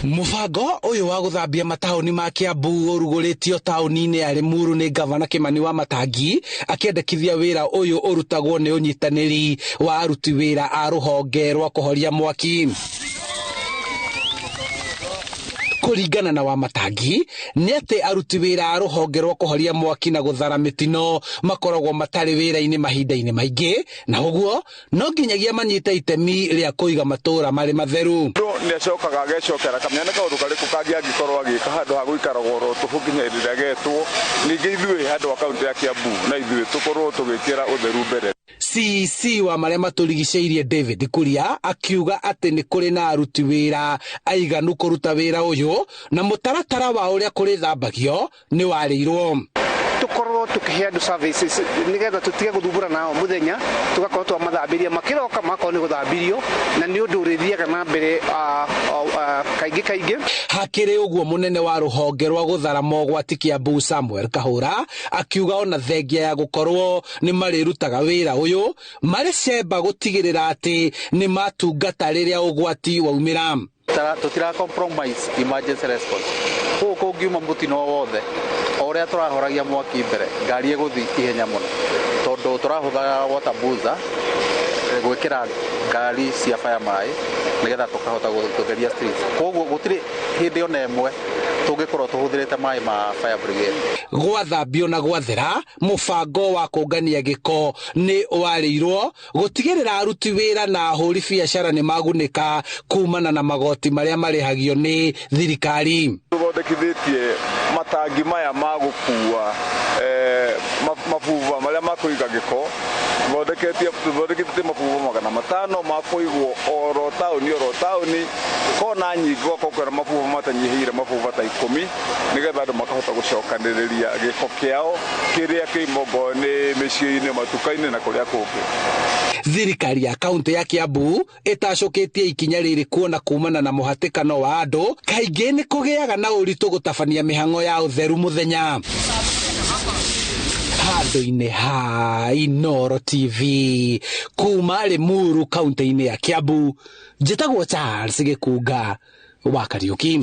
Mũbango ũyũ wa gũthambia mataũni ma Kiambu ũrugũrĩtio taũni-inĩ ya Limuru nĩ ngavana Kimani wa Matangi, akĩendekithia wĩra ũyũ ũrutagwo nĩ ũnyitanĩri wa aruti wĩra a rũhonge rwa kũhoria mwaki. Kũringana na Wamatangi nĩ atĩ aruti wĩra a rũhonge rwa kũhoria mwaki na gũthara mĩtino makoragwo matarĩ wĩra-inĩ mahinda-inĩ maingĩ, na ũguo no nginyagia manyite itemi rĩa kũiga matũũra marĩ matheru. Mũndũ nĩ acokaga agecokera akamenya nĩ kaũndũ karĩkũ kangĩ angĩkorwo agĩka handũ ha gũikaraga oro tũhũ nginya hĩndĩ ĩrĩa agetwo. Ningĩ ithuĩ handũ a kaũntĩ ya Kiambu na ithuĩ tũkorwo tũgĩkĩra ũtheru mbere. CEC wa marĩa matũrigicĩirie David Kuria akiuga atĩ nĩ kũrĩ na aruti wĩra aiganu kũruta wĩra ũyũ, na mũtaratara wa ũrĩa kũrĩthambagio nĩ warĩirwo. Tukorwo tukihe andu services nigetha tutige guthumbura nao muthenya, tugakorwo twamathambĩria makiroka makorwo ni guthambirio, na ni undu urithiaga na mbere kaingĩ kaingĩ. Hakĩrĩ ũguo, mũnene wa rũhonge rwa gũthara mogwati Kiambu Samuel Kahũra akiuga ona thengia ya gũkorwo nĩ marĩrutaga wĩra ũyũ, marĩ cemba gũtigĩrĩra atĩ nĩ matungata rĩrĩa ũgwati waumĩra. Tutira compromise emergency response. Kũu kũngiuma mũtino wothe, o ũrĩa tũrahoragia mwaki mbere, ngari ĩgũthiĩ ihenya mũno, tondũ tũrahũthĩra water bowser gwĩkĩra ngari cia fire maĩ nĩgetha tũkahota gũtheria streets. Koguo gũtirĩ hĩndĩ ona ĩmwe tũngĩkorwo tũhũthĩrĩte maĩ ma fire brigade. Gwathambio na gwathera, mũbango wa kũngania gĩko nĩ warĩirwo gũtigĩrĩra aruti wĩra na ahũri biacara nĩ magunĩka kumana na magoti marĩa marĩhagio nĩ thirikari. Tũthondekithĩtie matangi maya ma gũkua mabuba marĩa ma kũiga gĩko, tũthondekete mabuba 500 ma kũigwo oro taũni oro taũni, kona nyingĩ gwakorwo kwĩna mabuba matanyihĩire mabuba ta 10, nĩgetha andũ makahota gũcokanĩrĩria gĩko kĩao kĩrĩa kĩimongoo nĩ mĩciĩ-inĩ, matuka-inĩ na kũrĩa kũngĩ. Thirikari ya kaunti ya Kiambu ĩtacũkĩtie ikinya rĩrĩ kuona kumana na mũhatĩkano wa andũ kaingĩ nĩ kũgĩaga na ũritũ gũtabania mĩhang'o ya ũtheru mũthenya. Handũ-inĩ ha Inooro TV kuma Limuru kaunti-inĩ ya Kiambu, njĩtagwo Charles Gĩkunga wa Kariũki.